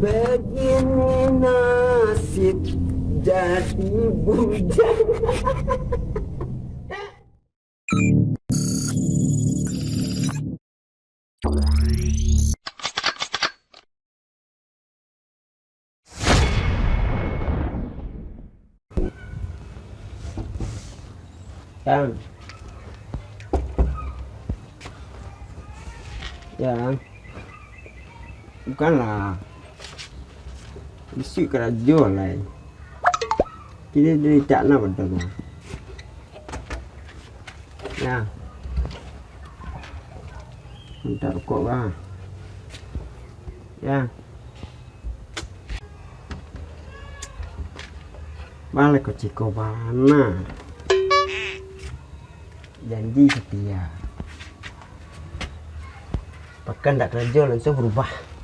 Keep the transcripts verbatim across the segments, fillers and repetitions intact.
Begini nasib jadi bujang. Yang. Yang. Bukanlah. Bisuak karajo lai. Kini dari tak nak betul lah. Ya. Minta rokok, bah. Ya. Baa lai kok ciko bana. Janji satia. Pakan dak karajo, langsung barubah.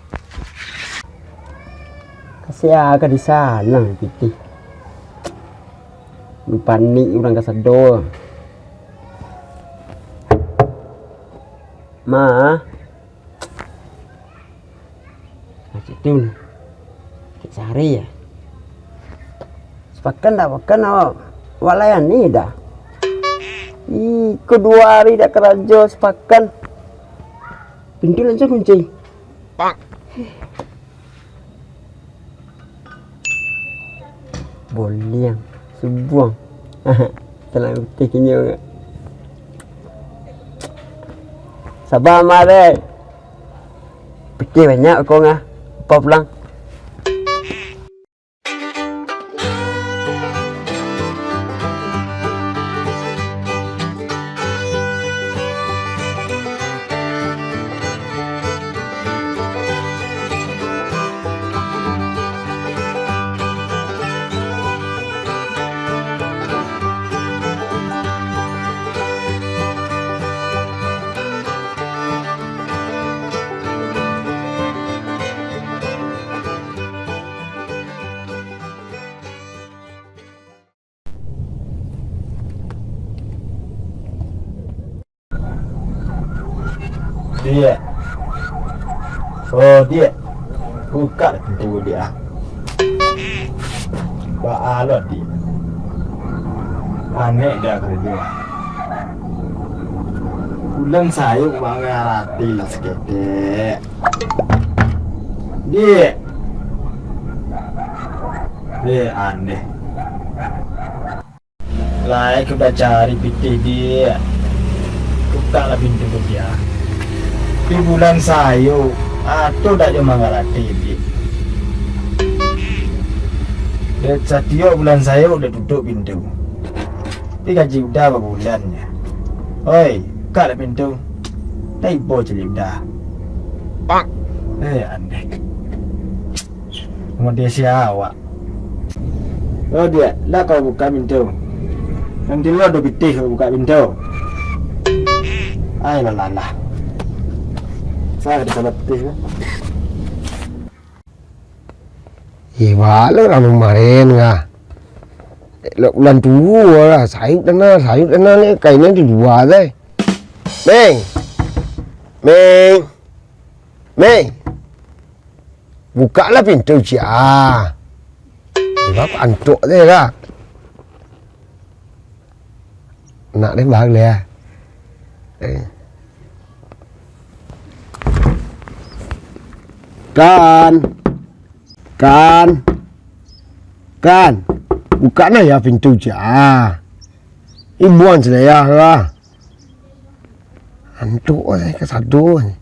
Kasian ka di sana pitih. Panik urang kasado. Ma. Macam tu. Cik Sari ya. Sepakan dak pakan awak. Awak layani dah. Iko duo hari dak karajo sepakan. Pintu langsung kunci. Pak. Boliang, subuang. Talang pitih kinyo. Saba mah deh. Pitih banyak kau ngah. Apa pulang? Diak. Oh, Diak. Bukak pintu, Diak, ah. Baa lo, Diak. Anek dah karajo. Bulan sayok mangarati lah saketek. Diak. Eh, aneh. Lai ka bacari pitih, Diak. Bukaklah pintu ko, Diak. Di bulan sayok, ato dak jo mangarati, Diak. Dek satiok bulan sayok dak tutuik pintu. Di gaji udah babulannyo. Oi, bukaklah pintu. Dak ibo caliak udah. Pak. Eh, aneh. Model sia awak. Oh, Diak, dak kau buka pintu. Nanti lo ado pitih kau buka pintu. Ai, lah, lah, lah. Saya ada salah pitih, kan? Eh, baa lo urang rumah den, ngah. Elok bulan tuo lah, sayok dana, sayok dana ni, kainyo di lua, deh. Meng! Meng! Meng! Bukaklah pintu, ciek ah. Ibo antuak se lah. Nak deh, baa lai ah. Eh. Kan. Kan. Kan. Bukaklah yo pintu, ciek ah. Ibo an se lah. Antuak se, kasado se.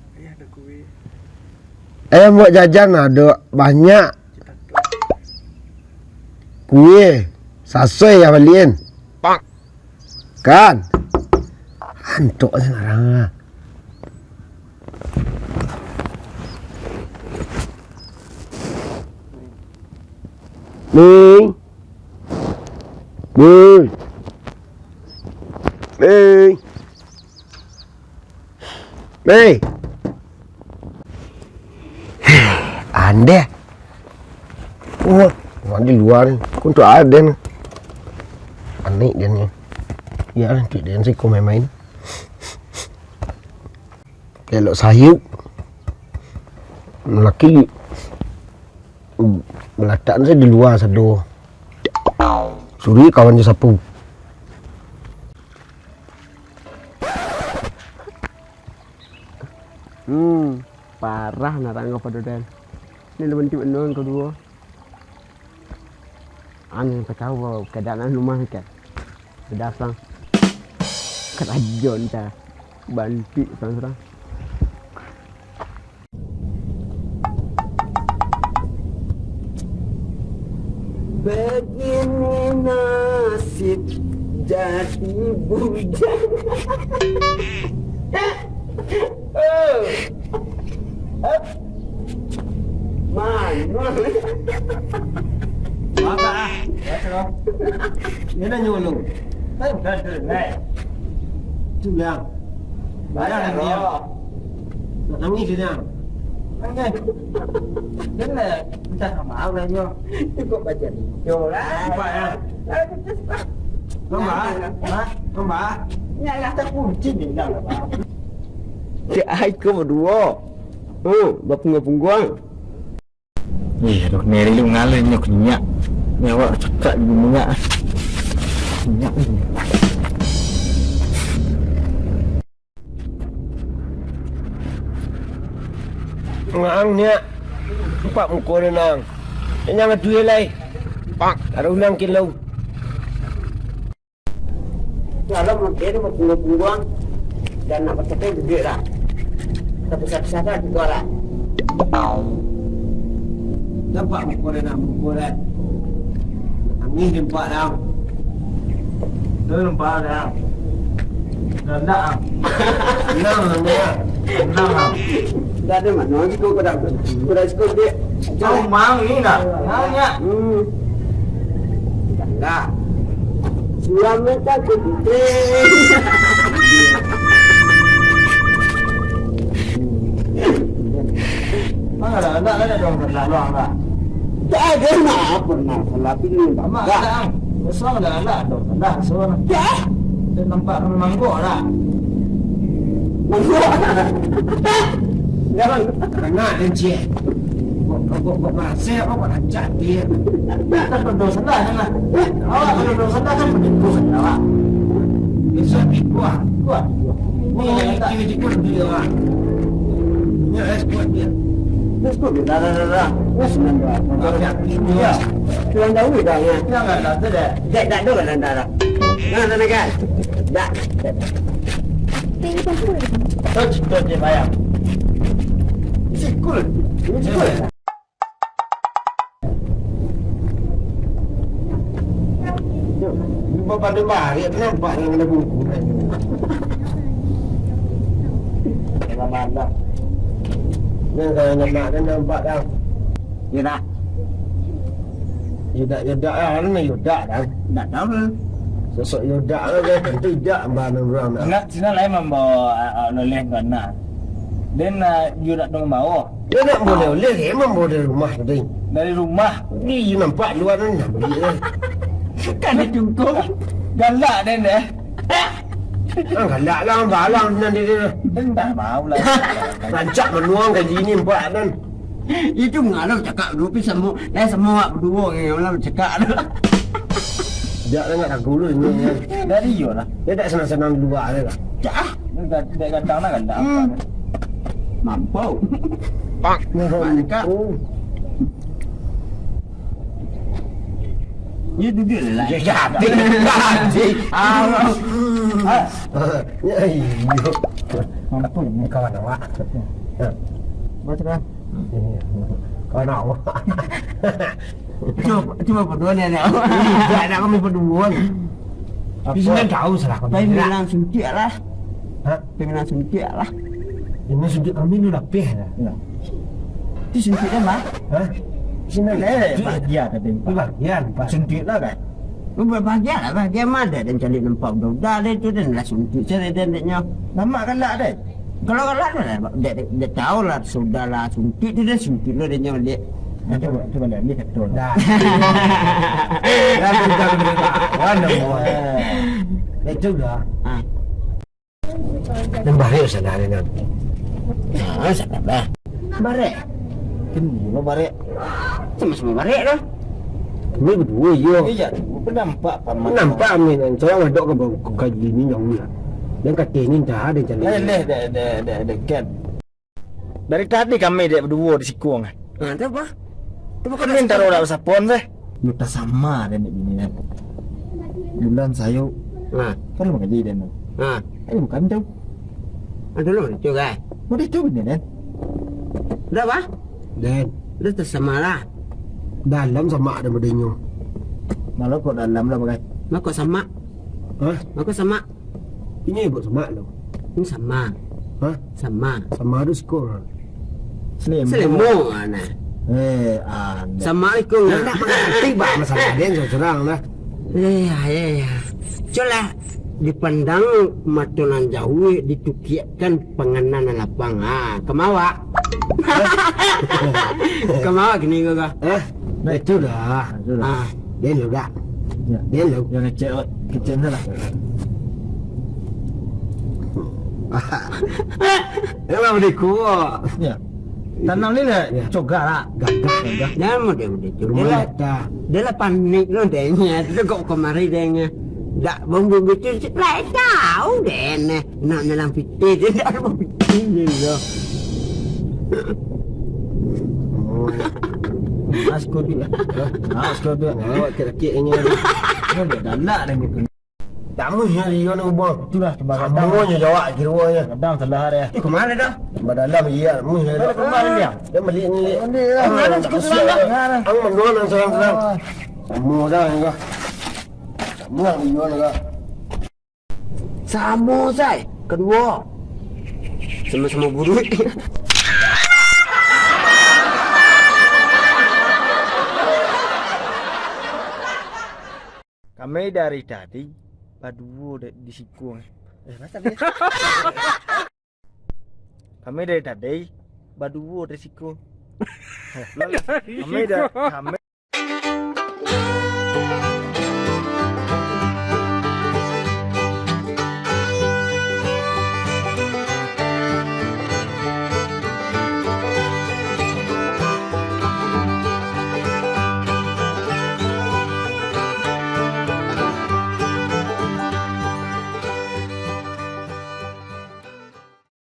Eh, buek jajan ado banyak. Kue, sasoi yo balian. Kan? Antuak se urang ah. Ning. Ning. Ning. Ning. Andeh. Wah, wah, di lua ni. Kok antuak aden. Anek den ni. Yo, antuak den siko main-main. Elok sayok. Laki. Malatak se di lua sado. Suri kawan jo sapu. Hmm, parah narang ko pado den. Ni lah bantuak anu ko duo. Anu, kau tahu, keadaan rumah ni kan. Pedas, Bang. Karajo ntah. Bantuak, Bang, surang. Begini nasib jadi bujang. Oh. Hup. Mano? Apa? Ya, Bro. Ni lah nyuruh. Hai, dah, dah, dah. Tu, Bang. Bayang, Bang. Nak nangis dia. Nangis. Dia nak minta maaf lah, Bang. Cukup baca video lah. Nampak, ya? Nampak? Nampak? Nyalah takunci ni, dah lah, Bang. Cak ai ko baduo. Oh, bapungguang-pungguang. Ih, aduh, Neri lu ngalih nyo kenyak. Ni awak cakak di minyak. Kenyak ni. Ngang niak. Nampak muko dia nang. Inang atuih lai. Pak. Ada ulang kilau. Dalam mangke tu bapungguang-pungguang, dan nak bacapai duduak lah. Tapisah-pisah lah kito lah. Nampak muko dia nak muko dia. Angin nampak dah. Tu nampak dah. Dah nak ah. Tenang lah dia. Tenang lah. Dah ada mano lagi kau, kau dah, kau dah cukup dia. Kau mang ni dah. Mang ya. Hmm. Dah. Selamat datang, Putri. Mang ada, ada, ada dong pernah luang dah. Tak ada nak pernah salah pilih. Mak dah. Ada, ang. Besar dah, ada dong pernah suara. Ya. Dia nampak manggok dah. Manggok. Jangan. Kena dia, Cik. Kok, kok, kok, kok marasai apa, kok rancak dia? Kan dodo salah kan lah. Awak kalau dodo salah kan menipu kan awak. Besok ni kuah, kuah. Ni tiga-tiga dia awak. Ni es kuat dia. Es kuat dia, dah, dah, dah, dah. Ni senang dah. Okey, okey. Ya. Tuan Dawi dah, ya. Jangan lah, tu dah. Dek, tak ada kan anda dah. Nah, nah, nah, kan. Dah. Dah, dah. Thank you, thank you. Terus, terus dia bayar. Sikul. Ini sikul. Lupa pada barik tu nampak dalam ada buku kan. Dalam malam. Ni kalau nampak kan nampak dah. Ya tak? Yodak, yodak lah, mana yodak dah? Tak tahu lah. Sosok yodak lah, dah tentu tidak, mbah, orang nak. Nak, sinan lain mambawa, ah, ah, oleh-oleh ke anak. Dan, ah, yodak dong bawa. Dia nak boleh-boleh, emang bawa dari rumah tadi. Dari rumah? Di nampak luar ni, nampak dia. Kan dia cungkung. Galak dia ni. Ah, galak lah, balang nan dia, dia. Entah, mau lah. Rancak manuang kaji ni, nampak kan. Itu mengalau cakap dulu, pi samo, eh, samo awak berdua ni, malam cakap tu. Dia dengar lagu lu ni, ya. Dari yo lah. Dia tak senang-senang dua ni lah. Cak ah. Dia gad-, dia gadang lah, gadang. Hmm. Mampu. Pak. Mak cakap. Oh. Dia duduk lah. Dia cantik. Cantik. Ah. Ah. Ya, iyo. Mampu ni. Kawan awak. Ya. Baca lah. Iyo. Kawan awak. Cuma, cuma berdua ni, ni. Tidak ada kami berdua ni. Apa? Di sini tahu salah kami. Tapi bilang suntik lah. Hah? Tapi bilang suntik lah. Ini suntik kami ni lapih lah. Ya. Itu suntik dia, Mak? Hah? Sini. Eh, bahagia tadi. Bahagia, Pak. Suntik lah, kan? Bahagia lah, bahagia mah ada dan cari nampak udah-udah deh tu dan lah suntik saya dan dia. Nama galak deh? Kalau galak tu lah, dek, dek, dek tahu lah, sudah lah suntik tu dah suntik lo dia nyawa dek. Nah, coba, coba lihat, ni betul. Dah. Dah, sudah, sudah, sudah. Mana mau? Eh. Betul dah. Ah. Dan barek sana ni nanti. Ah, sana dah. Barek. Kini lo barek. Samo-samo barek doh. Ni baduo iyo. Iyo, nampak paman. Nampak amin. Sorang adok ka, ka kaji ni jauah lah. Dan kateh ni dah ado jalan. Leh, leh, dek, dek, dek, dek, Ken. Dari tadi kami dek baduo di siko, kan. Ha, tu apa? Tu apa kau nak cakap? Dak basapon, seh. Lu tak sama dek ni, kan. Bulan sayo. Ha. Kan lu manggaji den. Ha. Eh, bukan tu. Aduh, lu tu, kan? Mau di tu, kan? Dah, apa? Den. Dah tak sama lah. Dalam sama ado badenyo. Malah kok dalam lah, bagai. Mako sama. Hah? Mako sama. Inyo ibuik sama lo. Ini sama. Hah? Sama. Sama tu siko. Selemo. Selemo, nah. Eh, aneh. Sama iko, nah. Ndak mangarati, bah, masalah den surang lah. Eh, ya, ya, ya. Cubolah dipandang mato nan jauah, ditukiakkan pangana nan lapang. Ha, kama awak. Kama awak kini ko, ko. Hah? Nah, itu dah. Nah, itu dah. Ah. Den lo dak? Ya. Den lo. Yang ngecek, Ot. Kecek dah lah. Yalah, badiku. Ya. Tanang ni lah, ya. Cogah lah. Gagah, gagah. Jangan mau dia badiku. Dia lah, dia lah panik lo denyo. Dia kok kamari denyo. Dak bambu betul, lai tahu denyo. Nak nyelam pitih, dia dak ada pitih dia. Oh. Mas Kodik lah. Mas Kodik. Oh, kira-kira ini. Ini dah galak dah gitu. Tamu yang dia nak ubah. Itulah, sebab kadang. Semuanya jawab kira-kiranya. Kadang salah dia. Eh, kemana dah? Badalam iya, mu ya. Mana kemana dia? Dia beli ni. Mandi lah. Mana cukup sudah dah? Ang mandua nang serang-serang. Oh. Semua dah enggak. Semua dia enggak. Samo, Sai. Kaduo. Samo-samo buruik. Kami dari tadi baduo di, di siko. Eh, masa dia? Kami dari tadi baduo di siko. Kami da-, kami